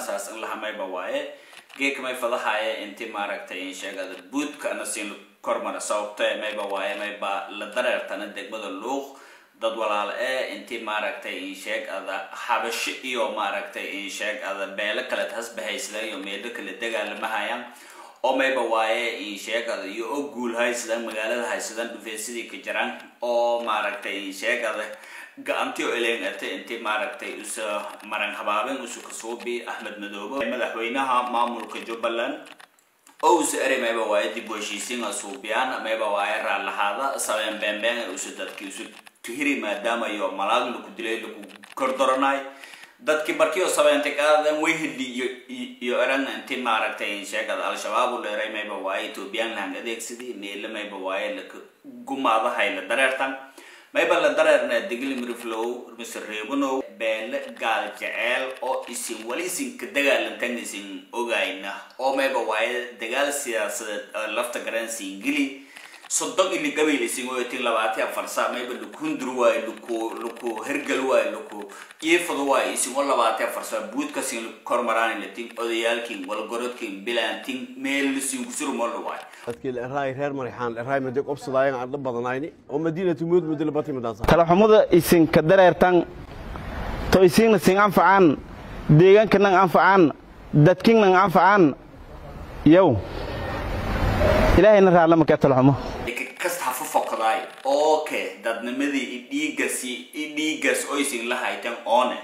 saas in laha mayba waaye geeka may fadahaye inti maaragtay in sheegada buudka ana siin kormara sababta mayba waaye mayba la dareertana degmada Luuq dad walaal inti maaragtay in sheeg ada xabasho iyo maaragtay in sheeg ada beelo kale hasbahaysla iyo meelo kale dagaalamahayaan oo mayba waaye in sheeg ada iyo oo guul haysadaan magaalada haysadaan dhufeesidii ka jiraan oo maaragtay in sheeg ada gacantii oo eleen ate intii maaragtay usa maran habaabeen usu kasuubi Axmed Madoobe madaxweynaha maamulka Jubbaland oo usa eray mayba waaye dib u heshiisiin suubiyaan mayba waaye raallahaada sabeen beenbeen usa dadkii usu tuhiri maadaama iyo malaag lagu dilay lagu kordoranay dadkii markii oo sabeentay qaadeen way heli iyo eran intii maaragtay in sheegada al-shabaab u leeray mayba waaye Ethiopian lahan adeegsadii meelo mayba waaye la gumaadahay la dareertan mayba la dareerna Digil Miriflow mise Reebanow beele gaal jeceel oo isin wali isin ka dagaalantan isin ogayna oo mayba waaye dagaal siyaasadeed lafta garan siingili soddon ili qabiil isin oyatin 24 saac mayba laku waaye laku hergal waaye laku iifado waaye isin oo 24 saac buudka sin kormaraan latin odayaalkin walgorodkin bilaantin meel lisin kusurmo la waaye dadkii raay reer Marixaan raay madi qobsadaayeen aan badanayni oo madiinatu mood muddo bati madaasa talaxumada isin ka dareertan to isin sin anfacaan deegaanka nan anfacaan dadkin nan anfacaan yow ilaahayna raala ma ka talaxumo kasta hafu foqday okay dadnimadii dhiigasi dhiigas oo isin la haytan oone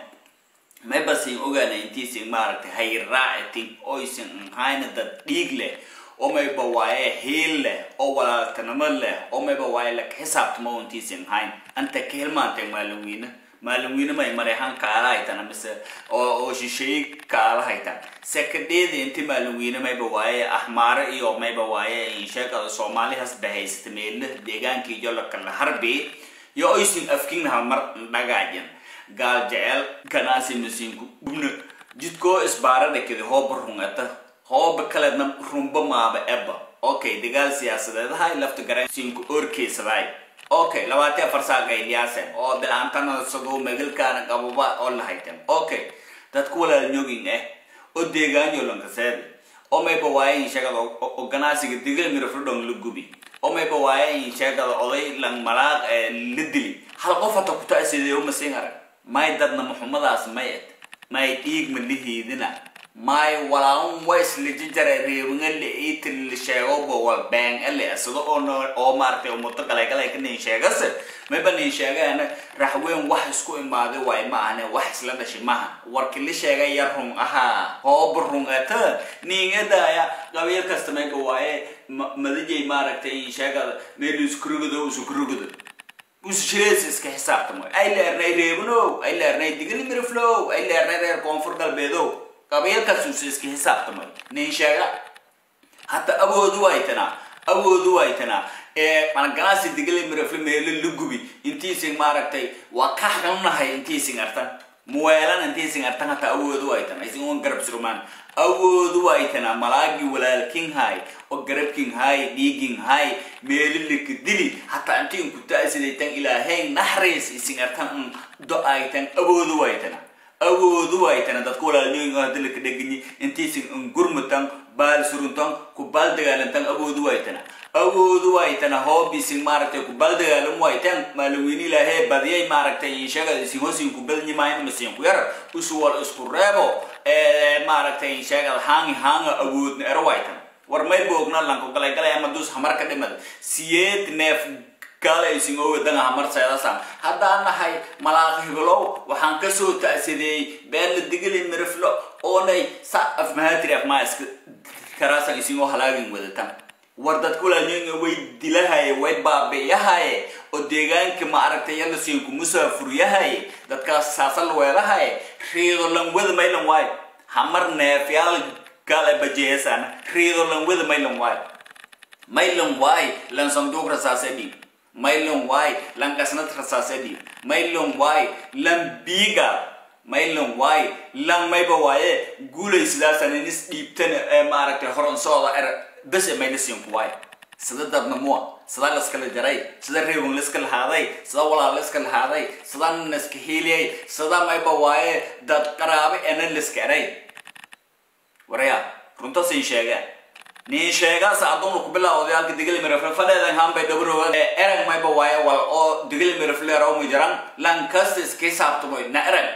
mayba sin ogaana intiisin maaragtay hay raacitin oo isin hayna dad dhiig leh oo mayba waaye hiil leh oo walaaltanimo leh oo mayba waaye la xisaabtamo intiisin hayn anta ka hilmaantay maalinwiine maalinwiine may Mareexaan kaala haytan mise oo shisheeye kaala haytan sekadheeda inti maalinwiine mayba waaye axmaare iyo mayba waaye in sheegada Soomaali has bahaysata meele deegaankii iyo la kala harbi iyo oysin afkiin hal mar dhagaajan gaal jecel ganacsi masiinku gubna jidkoo isbaara dhakada hooba rungata hooba kaleedna rumba maaba eba okay dagaal siyaasadeedahay lafta garan siinku orkeysaday okay 24 saac gayliyaasen oo bilaantana sadoo magalkaana qababa oo la haytan okay dadku walaalnyogin oo deegaanyo lankaseed oo mayba waaye in sheegada oo ganacsiga Digil Miriflo la gubi oo mayba waaye in sheegada oday lang malaaq la dili hal qof hata ku taasideeyo ma siin arag may dadna muxumadaas may ed may dhiig ma lihiidina may walaan ways lijijare reebinga la iitil sheego bowal bang ele asado oo oo maartay umada kale kale ka nin sheegase mayba nin sheegana raxweyn wax isku imaaday waay ma ahne wax isla dhashay maaha warkii la sheegay yar run ahaa hoob run ata ningadaya qabiil kasta mayba waaye madajay maaragtay sheegada meel iskurugado iskurugado ushirees iska xisaabtamo ay leernay Reebanow ay leernay Digil Miriflow ay leernay reer Koonfur Galbeedow qabiilkaas uu iska xisaabtamay nin sheega hata awoodu waytana awoodu waytana ganacsi Digil Miriflo meel la gubi intiisin maaragtay waa ka xunnahay intiisin artan muweelan intiisin artan hata awoodu waytana isin uun garab surmaan awoodu waytana malaagi walaalkin hay oo garabkin hay dhiigin hay meel la dili hata intiin ku taasiday ilaahay naxariis isin artan do-aytan awoodu waytana awoodu waytana dadku walaalnooyin oo hadda la ka dhegani intiisin gurmutan baal suruntan ku baal dagaalantan awoodu waytana awoodu waytana hoobisin maaragtay ku baal dagaalan waytan maalinweyne ilaahay badiyay maaragtay in sheegada isin hoosin ku badnyi maayn masiin ku yar usu wal isku reebo maaragtay in sheegada haangi haanga awoodna ero waytan war may boogna lanku galay galay ama dus hamar ka dhimad siyeed neef gaala isin oo wadana hamar seedasan haddaan nahay malaaq hibilow waxaan ka soo ta'sideeyey beela Digil Miriflo oonay sa af mahatri af maa iska karaasan isin oo halaagin wadatan war dadku walaalnooyinka way dilahaye way baabi'iyahaye oo deegaanka ma aragtay yalla siinku musaafuryahaye dadkaas saasa la weelahaye riido lan wada maylan waayo hamar neefyaal gaala bajeesana riido lan wada maylan waayo maylan waay lan sanduuq rasaase dhiib maylan waay lan qasnad rasaase dhiib maylan waay lan biiga maylan waay lan mayba waaye guulay sidaasan inis dhiibtan maaragtay horan socda er bes mayna siin ku waay sida dadna mua sida laskala jaray sida reebun laska lahaaday sida walaal laska lahaaday sida naska hiiliyay sida mayba waaye dad qaraabe ena laska eray. Waraya runta siin sheega nin sheegaas adoon ku bilaabo odayaalka Digil Mirifle fadheedan hambay dhabrooga erag mayba waaye wal oo Digil Mirifle raw ma jiran lancaster iska xisaabtamo na erag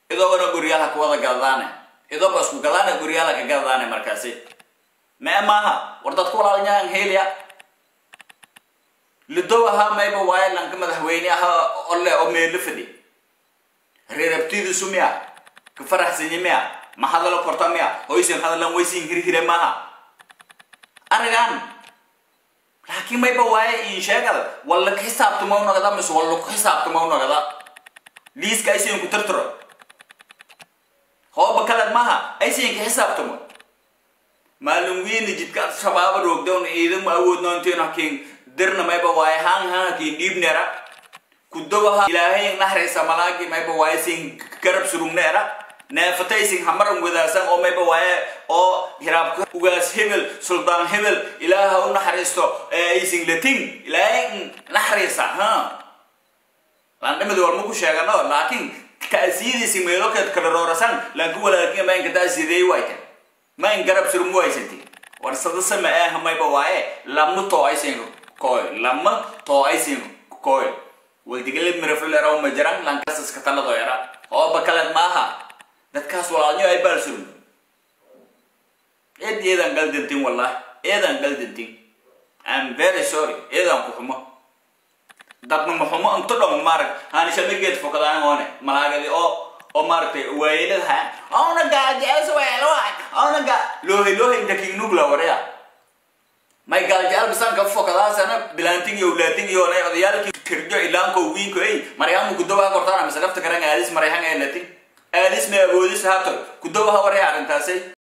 idoogana guryaha ku wada gadadaane idooba isku gadaane guryaha ka gadadaane markaasi ma maaha war dadku walaalnyaan heliya lidowaha mayba waaye lanka madaxweyne aha ole oo meelo fadhi reerabtidiisu miya ka faraxsanyi miya ma hadalo korta miya hoysin hadalan waysin hirhire maaha aragaan laakiin mayba waaye in sheegada walla ka xisaabtamo nagada mise walla ku xisaabtamo nagada liiska aysin ku tirtiro hooba kaleed maaha aysin ka xisaabtamo maalin weyna jidka al-shabaaba roogda un ciidamo awoodno intiin hakiin dirna mayba waaye haan haan hakiin dhiibnera kudowaha ilaahay nahraysa malaagi mayba waaye sin garab surugneera neefataysin hamaran wadaagsan oo mayba waaye oo hiraabka ugaas hebel suldaan hebel ilaaha u naxariisto aysin latin ilaahay naxariisa ha laandhimadi war maku sheegano laakiin ta'siyadiisi meelo keed kala roorasan laanku walaalkiin ma inka ta'siyadeey waayta ma in garab surum waaysanti war sadasa ma ah mayba waaye lama too aysin kooy lama too aysin kooy waldigale mirafle raw ma jiran lankasas ka talado era oo bakaleed maaha dadkaas walaalnyo ay baal surum eed eedan galdantin wallah eedan galdantin. I'm very sorry eedan ku xumo dadna ma xumo inta dhan maarag haani shamigeed fokadaan oone malaagadi oo oo maaragtay waayeladaha oona gaajees weelo oona ga loohay loohay inta kignugla waraya may gaaljecel bisan ka fokadaasana bilaantin iyo awlaadin iyo nay odayaalkii kirjo ilaanko wiinko ey maryamu kudowaha kortaana mise lafta karan aadis marayhan ee latin aadis may awoodis haato kudowaha waraya arrintaasay.